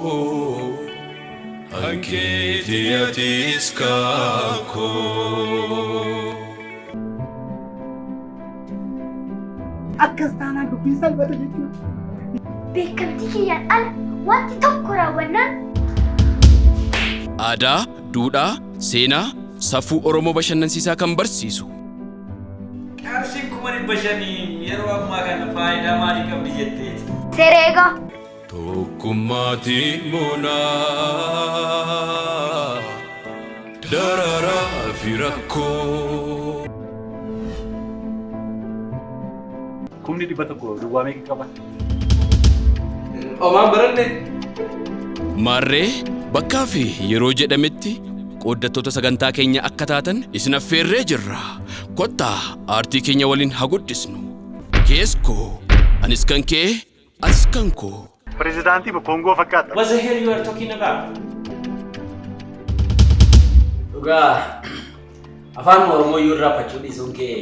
Keeskoo hankeetii atis kaakoo. Akkas taanaan dubbiin salphata jechuudha. Beekamtii kiyyaan ala wanti tokko raawwannaan Aadaa, duudhaa, seenaa, safuu Oromoo bashannansiisaa kan barsiisu. Qarshiin 500,000 yeroo ammaa kana faayidaa maalii qabdi jetteeti? Sereega. Tokkummaatiin moonaa dararaa fi rakkoo. 100,000 duwwaa meeqa qaba? Omaan baranne. Maarree, bakkaa fi yeroo jedhametti qooddattoota sagantaa keenya akka taatan isin affeerree jirra. Kottaa, aartii keenya waliin haa guddisnu. Keeskoo, anis kan kee, atis kan koo. Pireezidaantii Koongoo fakkaata. What the hell you are talking about? Dhugaa, afaan Oromoo iyyuu irraanfachuu dhiisuun kee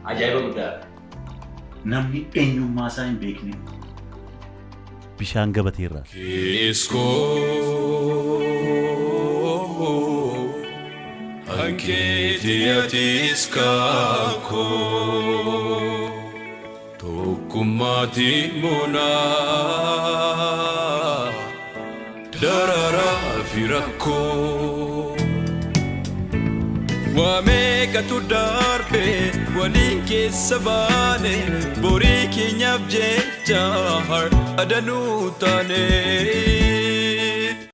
ajaa'iba guddaadha. Namni eenyummaa isaa hin beekne bishaan gabateerraa. Keeskoo hankeetii atis kaakoo. Tokkummaatiin moonaa dararaa fi rakkoo. Waa meeqatu darbe waliin keessa baane, borii keenyaaf jecha har'a danuu taane.